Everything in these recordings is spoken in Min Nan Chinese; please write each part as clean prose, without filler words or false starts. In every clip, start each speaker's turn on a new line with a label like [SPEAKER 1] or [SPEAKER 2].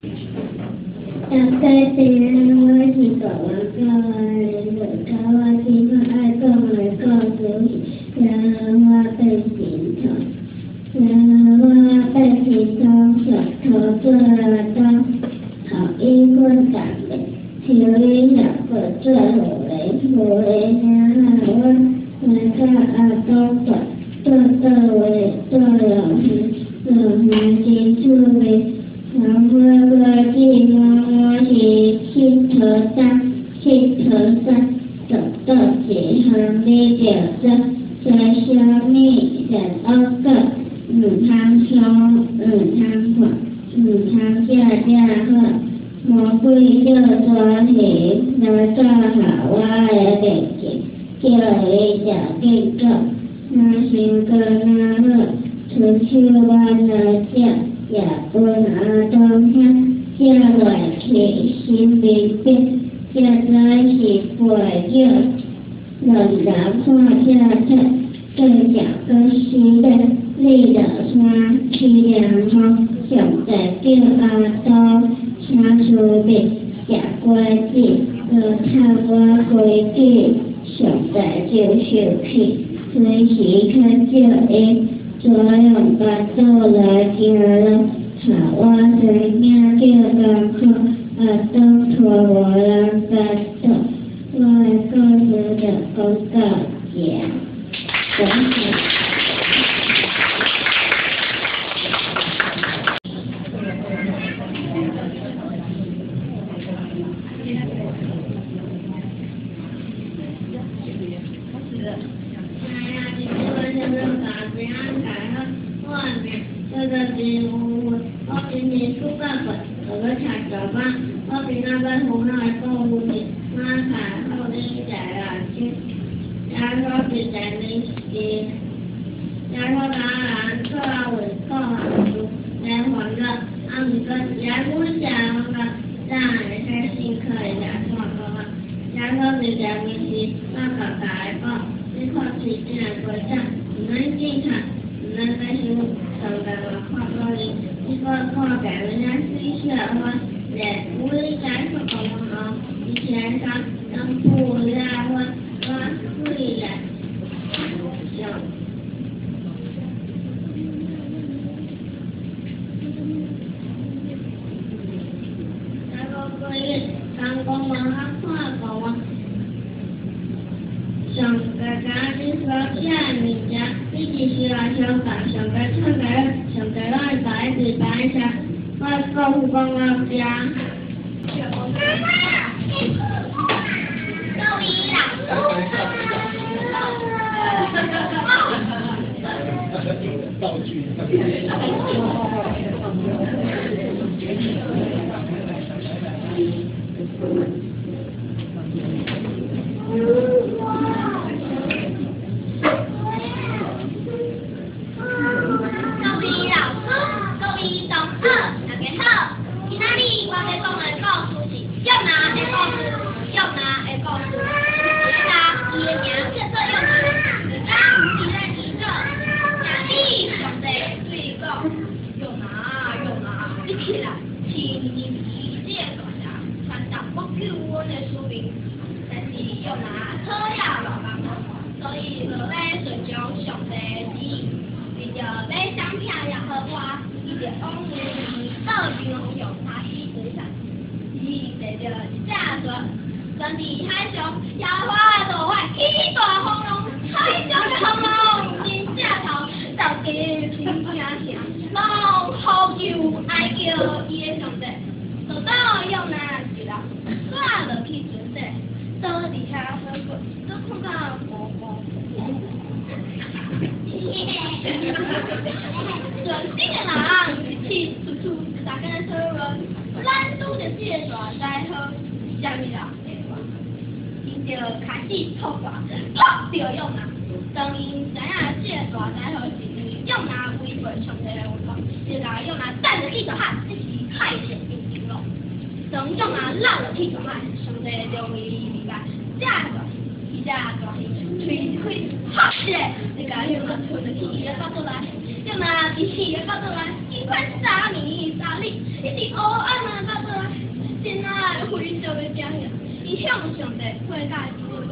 [SPEAKER 1] 大家平安，我是国王教会的林教，我今仔爱讲的故事是耶和华变神通。耶和华变神通，石头做亚当，予伊困同眠，抽伊肋骨做妇人，妇人生夏娃，来甲亚当住，住佗位？住乐园，乐园真趣味。红花果子妈妈是𨑨迌东，𨑨迌西，做佗一项你著做，做啥物善恶果，毋通想，毋通看，毋通食才好。魔鬼叫蛇来到夏娃的面前，叫伊食禁果，若想阁若好，伸手挽来食。也分阿当遐食落去心明白，才知是背叫，两人看车体，过食阁死咧，你落山起凉风，上帝叫阿当请出面食果子，阁趁我规矩，上帝就生气，随时较少会怎用腹肚来行路，夏娃生囝叫艰苦，阿当拖无人腹肚。我的故事就讲到这，感谢。我就是我今年18岁，我欲读大班。我今仔欲分享的故事是马凯好恁在老师，耶稣是在面是耶稣拿人做为顾行事来烦恼，啊，毋过耶稣啥方法让会使信靠伊来看顾我。耶稣伫前面时，我共大家讲，你看水顶的瓜子，毋免警察，毋免买伤，上帝嘛看顾你。你阁看见遐水小花，连乌云在看顾我，以前讲用布料花我水来上。那个过日，人讲无较看顾我。上帝教你所写的物件，你就是来相共，上帝创造，上帝拢会把一直摆下，我故事讲到遮。
[SPEAKER 2] 各位老师，
[SPEAKER 3] 道具。
[SPEAKER 2] 各位老师，各位同学，大家好。今仔日我欲讲的故事是约拿的故事。约拿的故事，有一个人，伊的名叫做约拿。有一天，伊咧祈祷，听见上帝对伊讲：约拿，约拿，你起来，去尼尼微这个大城，传达我救恩的使命。但是约拿讨厌老工，所以无欲顺从上帝的旨意。为著欲相听耶和华，伊就往尼尼微倒边方向踏去水上。伊坐著一只船，船伫海上，耶和华的大海起大风浪，海上的风浪真正头，大家听听声，拢呼救哀叫伊的上帝。就到约拿一人，煞落去船底，倒伫遐好困，阁困到糊糊。船顶的人一起出出，大家讨论，咱拄著这个大灾祸，啥物人会活？𪜶就开始吐卦，吐著约拿。当𪜶知影这个大灾祸是因为约拿违背上帝的话，就共约拿掷落去大海，这是太上英雄咯。当约拿落落去大海，上帝就为伊预备这大鱼，彼只大鱼喙开，哈一下，就共约拿吞落去，伊的腹肚内。约拿伫鱼的腹肚内，经过3年3日，一直乌暗的腹肚内，真爱非常的惊吓。伊向上帝悔改，就讲：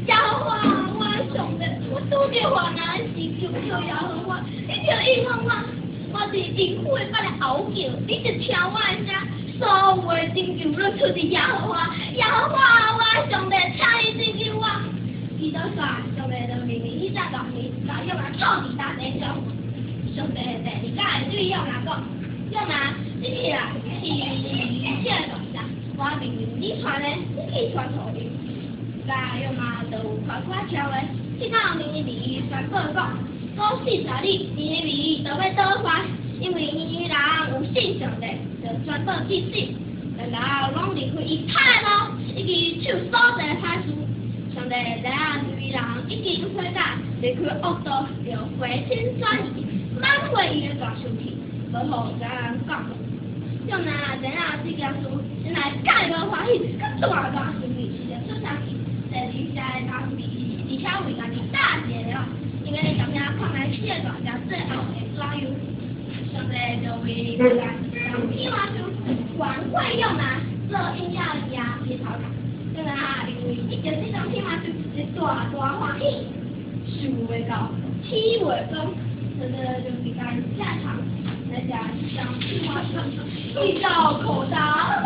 [SPEAKER 2] 耶和华，我的上帝，我拄著患难时，求求耶和华，你就应允我。我伫淫妇的腹内嗷叫，你就听我的声，所有的拯救拢出自耶和华。耶和华，我的上帝，请你拯救我。伊就煞，上帝就命令彼只大鱼，共约拿吐伫大地上。上帝第二摆对约拿讲：约拿，你起来去这个大声，我命令你传的，你去传予伊。甲约拿就有快快超的，去到尼尼微宣告讲：过40日，尼尼微就欲倒坏，因为尼尼微人有信上帝，就宣告去死，然后拢离开伊歹的路，以及手所做的歹事。上帝知影尼尼微人已经悔改，离开恶道，就回心转意，挽回伊的大生气，无予咱人降。约拿知影这件事，真来介无欢喜，阁大大生气，就出山去。第二节的当时，而且为家己打一个了，因为踮遐看来四个大声最后会怎样？上帝就为来将天马树还会约拿做婴儿的日头壳。约拿认为得著这张天马树是大大欢喜，想袂到天袂光，这个就是共下场来食这张天马树，一刀口达，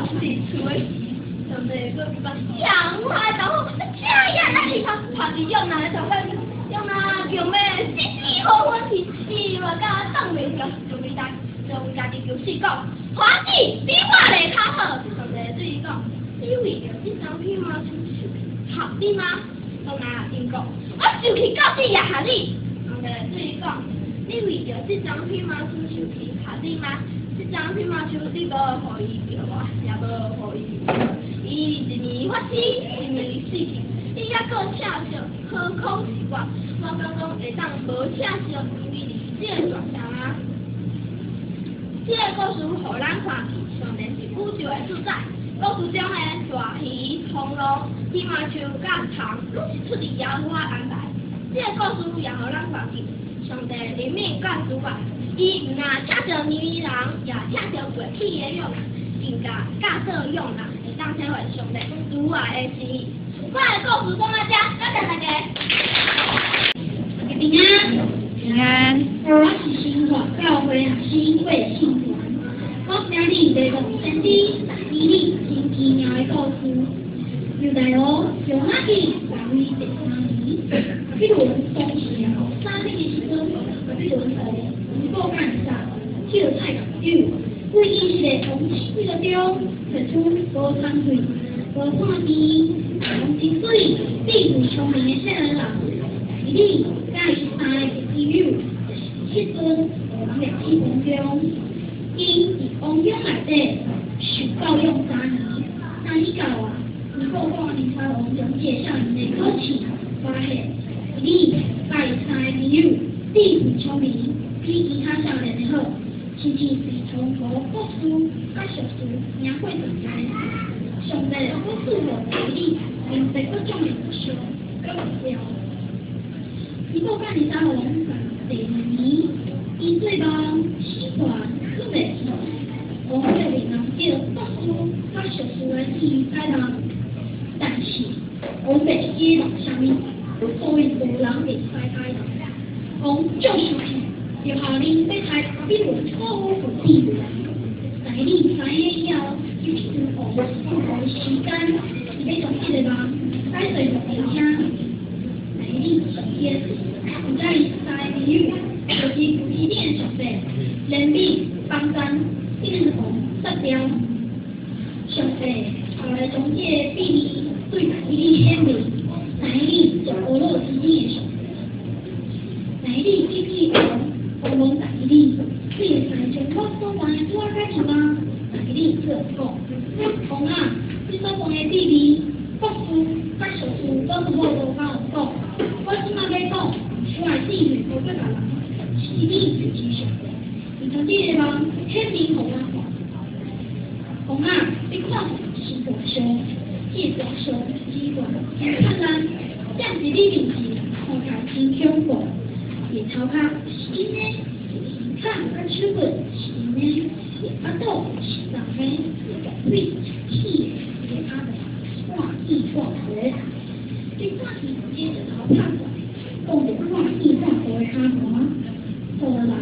[SPEAKER 2] 是厝的时。上帝阁讲，洋海豆腐，这样来去头，拍伫约拿的头壳，约拿强欲死死好欢喜，伊嘛甲挡袂牢，就为家己求死讲，欢喜比我来较好。上帝对伊讲，你为著这张天马树受气，合理吗？约拿应讲，我受气到死也合理。上帝对伊讲，你为著这张天马树受气，合理吗？这张天马树你无予伊叫我，也无予伊。伊一年发死，一年死去，你犹阁请惜，何况是我？我敢讲会当无请惜，因为你这个大声啊！这个故事予咱看见，上帝是宇宙的主宰。故事中的大鱼、风浪、天马树佮虫，拢是出自耶和华安排。这个故事也予咱看见，上帝怜悯佮慈爱，伊毋但疼惜尼尼微人，也疼惜过去的约拿，更加教导约拿会当体会上帝慈爱的心意。我的故事讲到遮，感谢大家。
[SPEAKER 1] 平安，
[SPEAKER 3] 平安。
[SPEAKER 1] 我是新华教会新会信团。我今日欲讲先知但以理真奇妙的故事。犹大王约雅敬在位第三年，巴比伦当时三日的时阵，巴比伦王尼布甲尼撒去了菜共酒，为以色列王十几个中，提出无聪慧、无看见、无清水、智慧聪明的少年人，但以理佮伊三个朋友，就是彼阵予人掠去王宫，𪜶伫王宫内底受教养三年，三年到啊，尼布甲尼撒王将这个少年的考试发现，但以理佮伊三个朋友智慧聪明，比其他少年的好，亲像是从头博士佮硕士赢过全班。上帝阁赐予但以理明白各种的异象佮预兆。尼布甲尼撒王第二年，伊做梦醒过来，睏袂去。王就命人叫博士佮硕士来替伊解梦，但是王袂记梦啥物，所以无人会使解梦。王足生气，就下令欲刣巴比伦所有有智慧的人。但以理知影以后，就去求王，予伊时间，伊欲将这个梦解说予伊听。但以理上天，伊佮伊三个朋友，就是有天顶的上帝，怜悯帮赞这个王杀掉。上帝后来将这个秘密对但以理显明，但以理就学了天顶的上帝。但以理进去王，王问但以理：你会使将我所问的拄仔解释吗？但以理就讲：王啊，你所讲的秘密，博士佮硕士拢好无共王讲。我这马欲讲，我的智慧无过别人，是你就是上帝。伊将这个梦显明予咱看。王啊，你看是大象，这个大象枝干真灿烂，站伫你面前，看起来真恐怖。伊的頭殼是金的，伊的身軀佮手骨是銀的，伊的腹肚是銅的，伊的大腿是鐵的，伊的跤盤是半鐵半銅。你看見這石頭拍過來，講著半鐵半銅的跤盤，倒落來，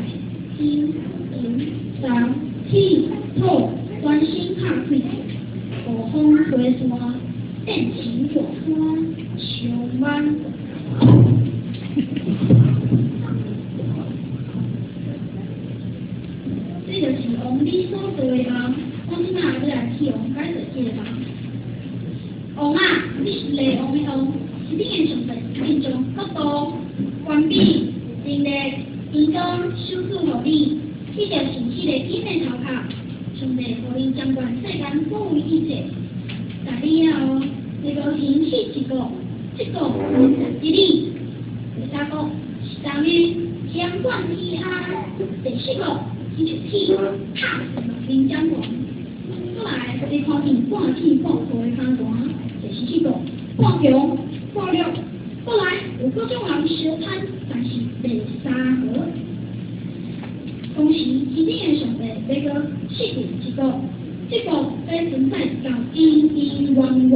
[SPEAKER 1] 金銀銅鐵土全身拍開，暴風吹山，變成大山，充滿大海。這就是王你所做的夢，我這馬欲來替王解做這个夢。王啊，你是列王的王，是頂的上帝，權柄、國度、權柄、能力、榮光、賞賜予你，這就是彼个金的頭殼。上帝予𪜶掌管世間所有一切。在你了後，你閣興起一國，這國免在這裡。第三國是銅的，掌管天下。第四國是石鐵，拍死農民掌權。過來，你看見半鐵半土的跤盤，就是彼國半強半弱。過來有各種人相貪，但是袂相合。同時，天頂的上帝欲閣設立一國，這國欲存在到永永遠遠。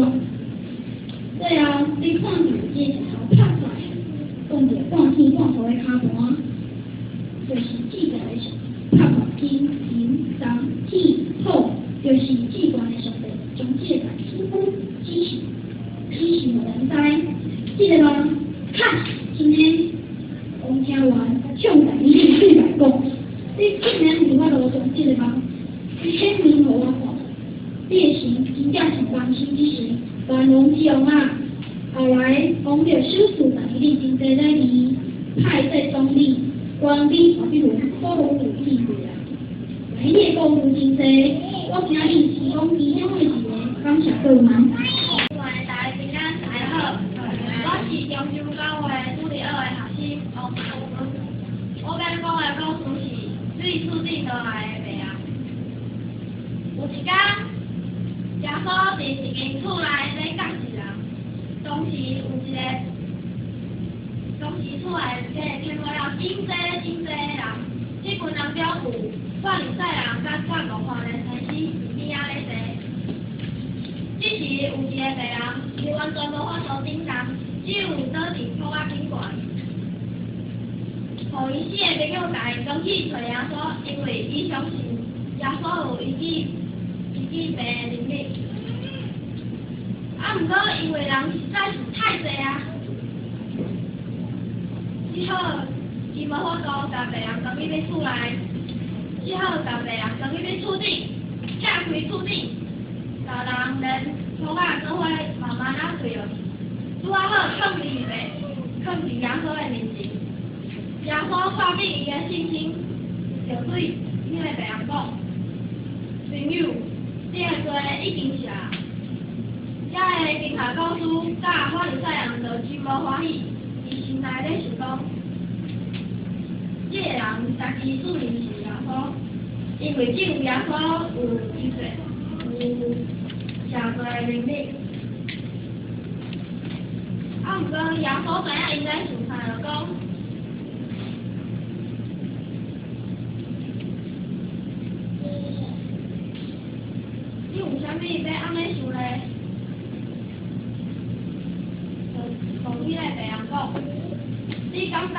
[SPEAKER 1] 最後，你看見這石頭拍出來，講著半鐵半土的跤盤，就是至高的上帝拍破金銀銅鐵土，就是至懸的上帝將這个代誌指示予咱知。這个夢確是真的。王聽完，向但以理對來講：你竟然有法度將這个夢顯明予我看，你的神真正是萬神之神，萬王之王啊！後來，王就賞賜但以理真濟禮遇，派做總理，管理巴比倫所有有智慧的人。但以理的故事真濟，我今日提供其中的一个，感謝各位。
[SPEAKER 2] 大家平安，大家好，我是中秋教會主日學的學生王淑文。我欲講的故事是對厝頂落來的白人。有一工，耶穌佇一間厝內咧教一人，當時有一个，當時厝內底充滿了真濟真濟的人，這群人中有法利賽人佮教律法的先生佇邊仔咧坐。這時有一个白人，伊完全無法度振動，只有倒佇桌仔頂懸。予𪜶四个朋友共伊扛去揣耶穌，因為伊相信耶穌有醫治醫治病的能力。啊，毋過因為人實在是太濟啊，只好伊無法度共病人扛入去厝內，只好共病人扛入去厝頂，拆開厝頂，共人連桌仔做伙慢慢仔墜落去，拄仔好囥佇病，囥佇耶穌的面前。耶穌看見伊的信心，就對彼个病人講：朋友，你的罪已經赦。遮个經學教師佮法利賽人就真無歡喜，伊心內咧想講：這个人家己自認是耶穌，因為只有耶穌有醫治、有赦罪的能力。啊，毋過耶穌知影𪜶咧想啥，就講：你為啥物欲按呢想咧？就同彼个病人講：你感覺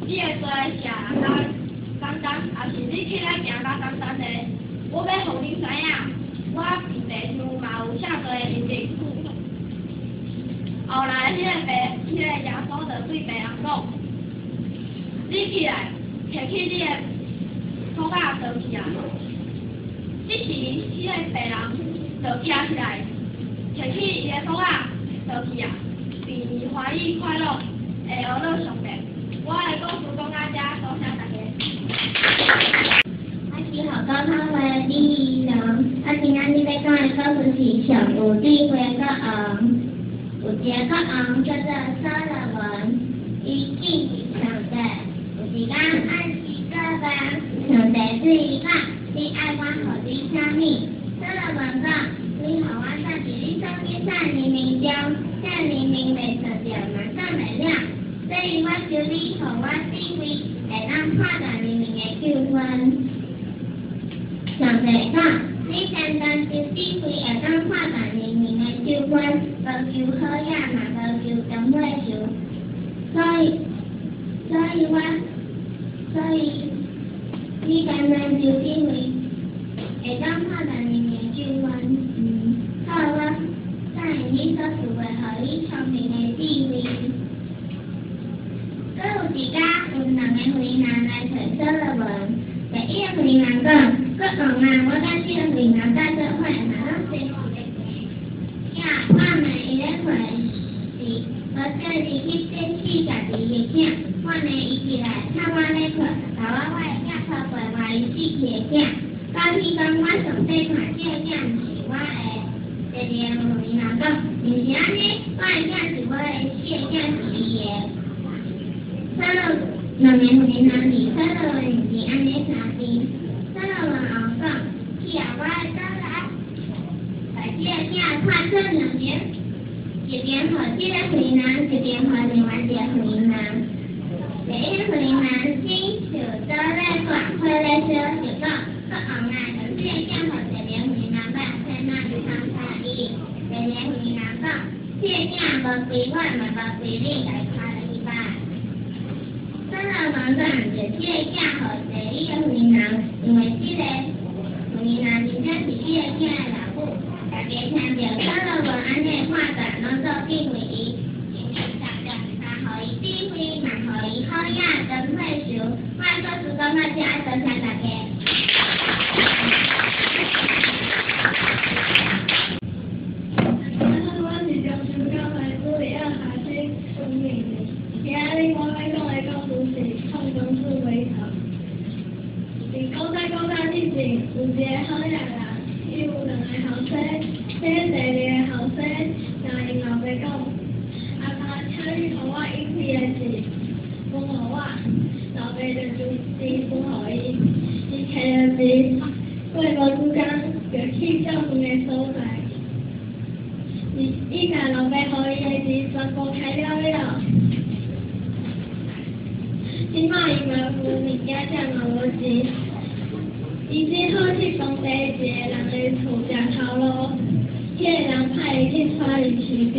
[SPEAKER 2] 你的罪赦較簡單，抑是你起來行較簡單咧？我欲予恁知影，我佇地上嘛有赦罪的能力。後來，彼个病，彼个耶穌就對病人講：你起來，提起你的桌仔倒去啊！這時，彼个病人就站起來，提起伊的桌仔倒去啊，並歡喜快樂會學樂上帝。我的故事講到這，多謝大家。
[SPEAKER 1] 我是學高湯的李怡蓉，啊，今仔日欲講的故事是上有智慧的國王。有一个國王叫做所羅門，伊敬畏上帝。有一工暗時做夢，上帝對伊講：你愛我予你啥物？所羅門講：你予我住佇你所揀選的人民中，這人民袂算著，嘛算袂了。所以我求你予我智慧，會當判斷人民的糾紛。上帝講，你單單求智慧，會當判斷人民的糾紛，無求好影，嘛無求長歲壽。所以你單單求智慧，會當判斷人民的糾紛。好，我答應你所求的，予你聰明的智慧。閣有一工，有兩个婦人來揣所羅門。第一个婦人講：國王啊，我佮這个婦人鬥做伙，嘛攏生一个囝。我問伊咧困時，無叫伊去洗死家己的囝。我呢，伊起來趁我咧困，共我的囝偷過換伊死去的囝。到彼講我上底看這个囝毋是我的。第二个婦人講：毋是按呢，我的囝是我的，死的囝是伊的。所羅兩个婦人佇所羅門面前按呢相爭。所羅門王講：去啊，我愛倒來，把這个囝判做兩邊，一邊予這个婦人，一邊予另外一個婦人。第一個婦人心像灶咧掛，火咧燒，就講：國王啊，將這个囝予第二個婦人吧，千萬毋通殺伊。第二個婦人講：這个囝無歸我，嘛無歸你，共伊看落去吧。所羅門講，就這个囝予第一個婦人，因為這個婦人真正是這个囝的老母。大家聽著所羅門按呢判斷，攏總敬畏伊，因為上帝嘛予伊智慧，嘛予伊好影長歲壽。我的故事講到遮，多謝大家。
[SPEAKER 3] 大家好，我是中秋教會主日學下生孙明玲。今仔日我欲講的故事是《創公主回頭》。佇古早古早之前，有一个好野人，伊有兩个後生，這第二个後生共𪜶老爸講：阿爸，請你予我應份的錢分予我。老爸就將錢分予伊，伊摕著錢，過無幾工就去較遠的所在。伊共老爸予伊的錢全部開了了，這擺伊嘛無物件食嘛無錢，伊只好去當地一个人的厝食頭路。彼个人派伊去帶伊飼豬，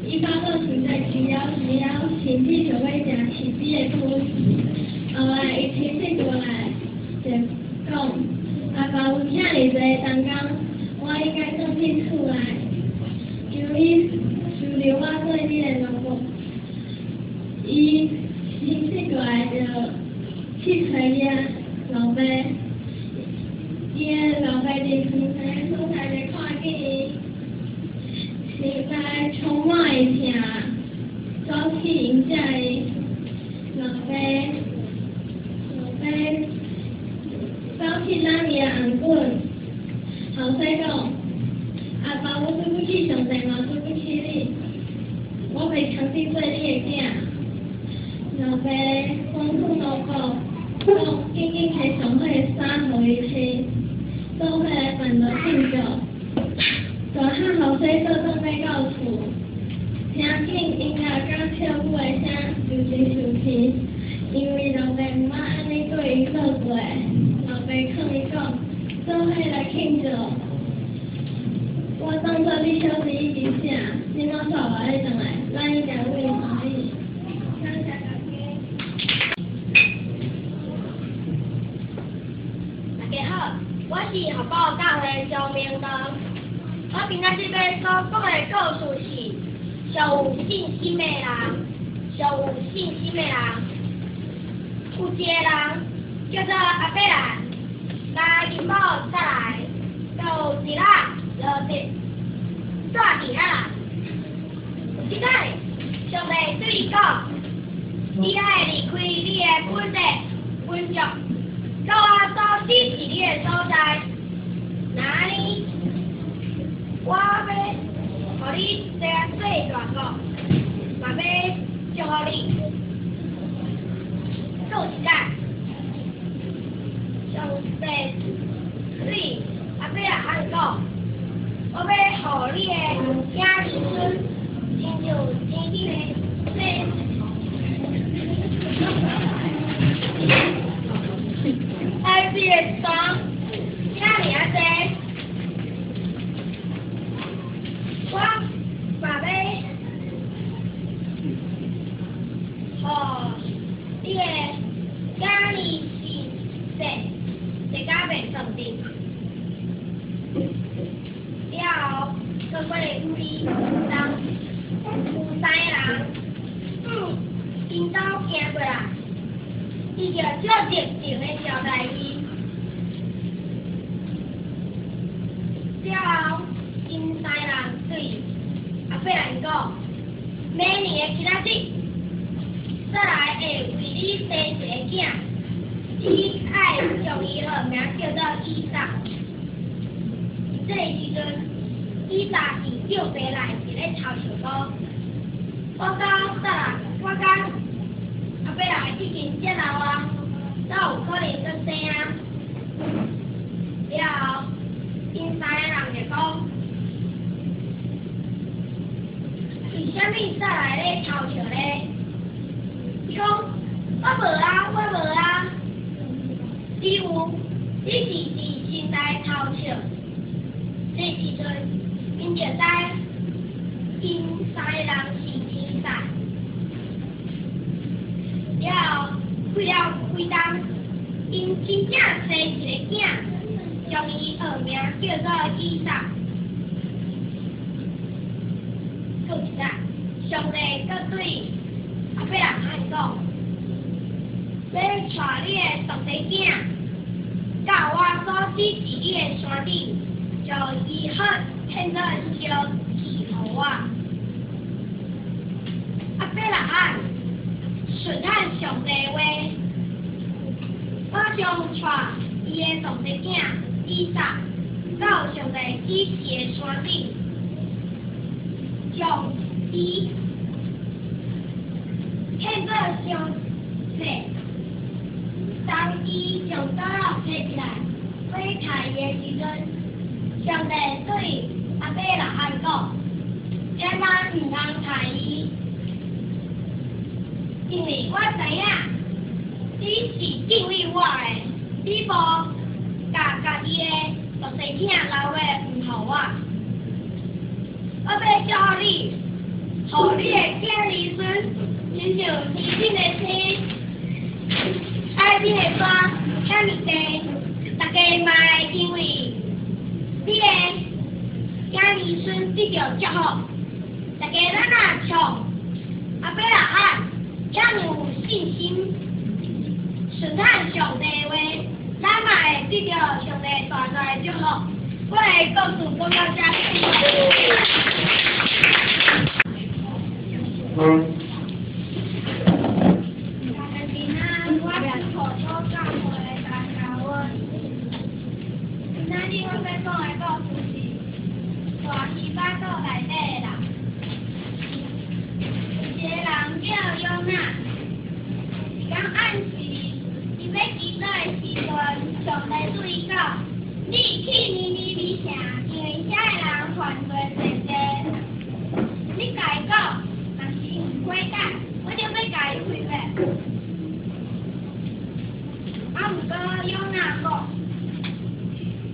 [SPEAKER 3] 伊腹肚實在飼枵飼枵，身體想欲食飼豬的脣。後來伊親戚過來就講：阿爸有遮爾濟同工，我應該轉去厝內。求你收留我做你的奴僕。伊親戚過來就去揣伊的老爸，伊的老爸佇遠的所在就看見伊，心內充滿的疼，走去迎接伊。老爸走去攬伊的頷頸，後生講：阿爸，我對不起上帝，嘛對不起你，我袂堪得做你的囝。老爸吩咐奴僕，講緊緊提上好的衫予伊穿，做伙來辦桌慶祝。大漢後生倒轉欲到厝，聽見音樂佮跳舞的聲，就真生氣，因為老爸毋捌按呢對伊做過。老爸勸伊講：做伙來慶祝。我當作你小弟已經死，這擺帶我欲轉來，咱應該為歡喜。感謝大家。
[SPEAKER 2] 大家好，我是學寶教會張明東。我今仔日欲所講的故事是上有信心的人，上有信心的人。有一个人叫做亞伯蘭，共𪜶某撒萊，閣有一仔羅得住佇哈蘭。有一擺，上帝對伊講：你愛離開你的本地本族，到我所指示你的所在。若按呢，我欲予你這做大國，嘛欲祝福你。閣有一擺，上帝對亞伯拉罕講：我欲予你的囝兒孫，親像天頂的星。爱顶的山遐爾仔濟，我嘛欲予你的囝兒是踅，踅甲袂斷定。了後，閣過有二人，有三个人，𪜶兜行過來，伊就足熱情的招待伊。了後，𪜶三个人對亞伯蘭講：明年的今仔日，撒來會為你生一个囝，你愛將伊號名叫做以撒。佇這个時陣，以撒佇帳篷內佇咧偷笑講：我佮撒來，我佮亞伯蘭已經這老啊，哪有可能閣生啊？了後，𪜶三个人就講：為啥物撒來咧偷笑咧？伊講：我無啊，我無啊。你有，你是佇心內偷笑。這時陣，𪜶就知𪜶三个人是天使。了後，過了幾冬，𪜶真正生一个囝，將伊號名叫做以撒。閣有一摆，上帝閣對亞伯拉罕講：欲帶你的獨生囝，到我所指示你的山頂，將伊好獻做燒祭予我。亞伯拉罕順行上帝話，馬上帶伊的獨生囝以撒到上帝指示的山頂，將伊獻做燒祭。當伊將刀仔提起來，欲刣伊的時陣，上帝對亞伯拉罕講：千萬毋通刣伊，因為我知影你是敬畏我的，你無共家己的獨生囝留的毋予我。我欲祝福你，予你的囝兒孫親像天頂的星，海邊的沙遐爾濟，大家嘛會因為你的囝兒孫得著祝福。大家咱若像亞伯拉罕遐爾有信心，順行上帝話，咱嘛會得著上帝大大的祝福。我的故事講到這。大家平安，我是土土教會的陳嘉文。今仔日我欲講的故事是大魚腹肚內底的人。有一个人叫約拿，一工暗時，伊欲祈禱的時陣，上帝對伊講：你去尼尼微城，因為遐的人犯罪濟濟。你共伊講，若是伊毋悔改，我就欲共伊毀滅。啊，毋過約拿講：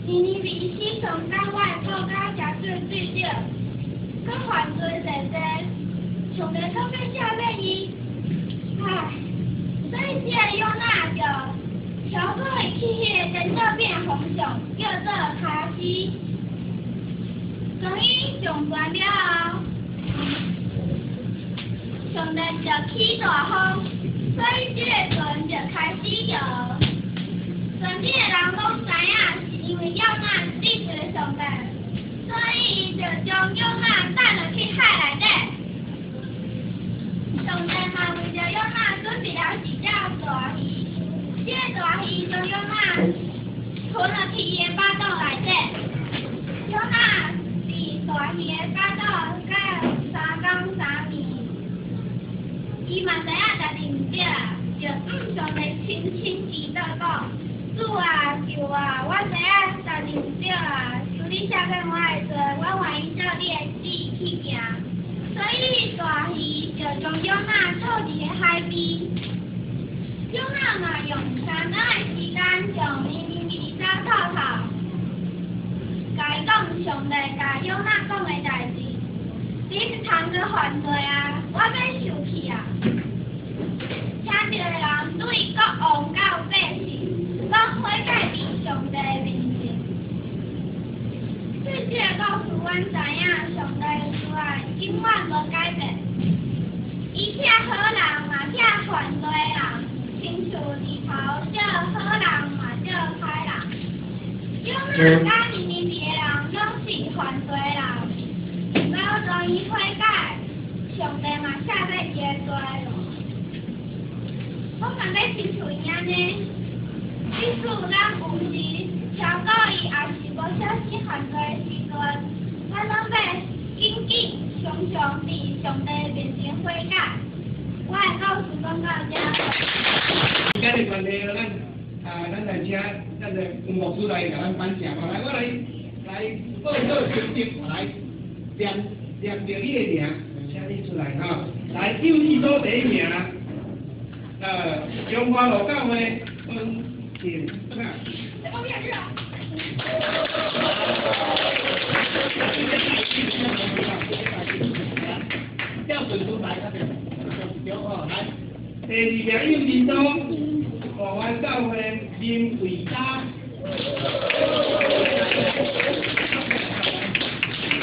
[SPEAKER 2] 尼尼微史上佮我的國家誠對對著，閣犯罪濟濟，上帝閣欲赦免伊。唉，所以這个約拿就跳過去彼个前桌邊的方向，叫做他施。當伊上船了後，上帝就起大風，所以這个船就開始搖。船頂的人攏知影是因為約拿得罪上帝，所以伊就將約拿擲落去海內底。上帝嘛為著約拿準備了一隻大魚，這个大魚將約拿吞落去伊的腹肚內底。約拿佇大魚的腹肚甲3工3暝，伊嘛知影家己毋對啊，就向上帝深深祈禱講：主啊，救我！我知影家己毋對啊，求你赦免我的罪，我願意照你的旨意去行。所以大魚就將約拿吐佇个海邊。约拿嘛用三工的时间从尼尼微走透透，共伊讲上帝共约拿讲的代志。你是通阁犯罪啊！我欲受气啊！听著的人对国王佮百姓，拢悔改伫上帝面前。对这个故事，阮知影上帝的慈爱永远无改变。伊疼好人，嘛疼犯罪的人，亲像日头照好人，嘛照歹人。约拿佮尼尼微的人拢是犯罪的人，无愿意悔改，上帝嘛赦免伊的罪咯。我嘛欲亲像伊按呢，即使咱有时超过伊，抑是无小心犯罪的时阵，咱拢欲紧紧常常伫上帝面前悔改。我的故事讲到遮。
[SPEAKER 4] 时间的关系，咱来请咱的黄牧师来共咱颁奖。来，我来报告成绩，来念念著你的名，请你出来吼。来，幼稚组第一名，中华路教会温静。吊顺出来，对吼，来，第二名幼稚组，大湾教会林慧嘉。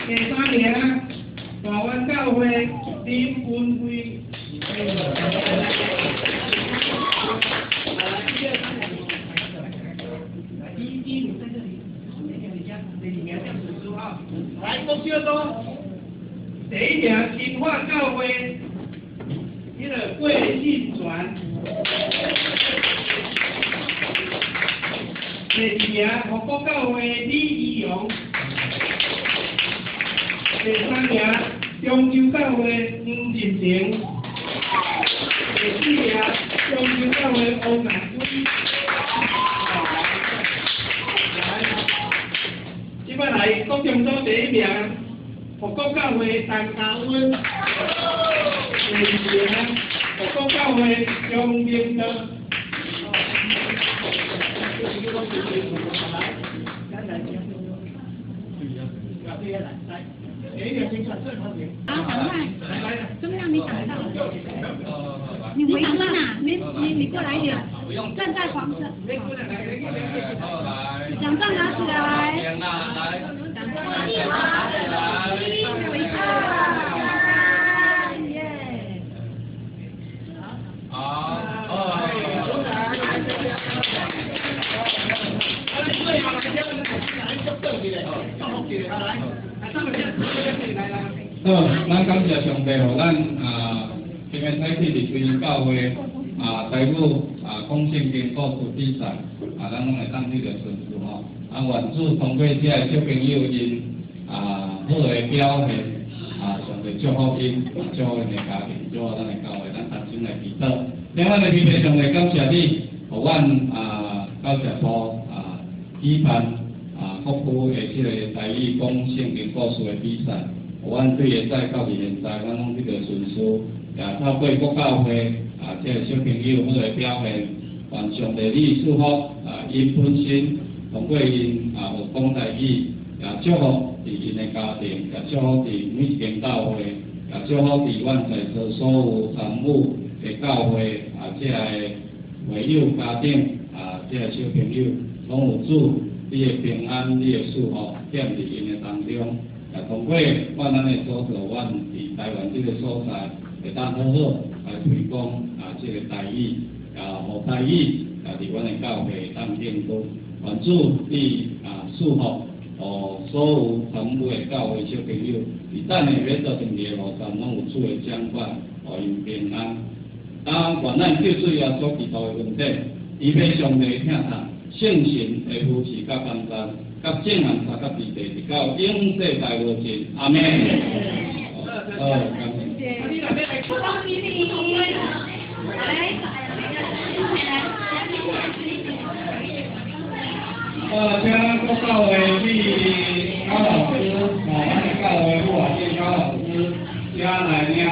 [SPEAKER 4] 第三名，大湾教会林文慧。来，国小组第一名金华教会，彼个郭信全。第二名福国教会李怡荣。第三名中州教会黄仁成。第四名中州教会欧南辉。来，这摆来国中组第一名福国教会陈家温。第二名福国教会张明德。
[SPEAKER 5] 啊，赶快！怎么样？你挡到？你围村啊？你过来一点，站在黄色。奖状拿起来。奖状拿起来。围村。耶。
[SPEAKER 6] 好。好，咱感谢上帝，予咱今日早起伫归教会台语讲圣经故事比赛咱拢会当得著顺序吼。愿主通过遮个小朋友𪜶好的表现，上帝祝福𪜶，祝福𪜶的家庭，祝福咱的教会，咱同心来祈祷。天父的天父上帝，感谢你，予阮到这步举办国区的这个台语讲圣经故事的比赛，予阮对现在到伫现在，阮拢得著顺序，也透过国教会这个小朋友好的表现，愿上帝你赐福𪜶本身，通过𪜶学讲台语，也祝福伫𪜶的家庭，也祝福伫每一间教会，也祝福伫阮在座所有参与的教会这个会友家长这个小朋友，拢有主你的平安，你的祝福，踮伫𪜶的当中，也通过阮咱的所做，阮伫台湾这个所在，会当好好来推广这个台语，也予台语也伫阮的教会当建功。愿主你赐福，予所有参与的教会小朋友，伫等下欲做圣礼的路上，拢有主的掌管，予𪜶平安。愿咱救主耶稣基督的恩典，伊欲上帝疼痛，圣神的扶持佮帮助，佮众人三甲弟弟，直到永世大无尽。阿们。好，感谢。
[SPEAKER 5] 恭喜你！来，
[SPEAKER 6] 请国教会李高老师，咱的教会副校长高老师，请来领奖。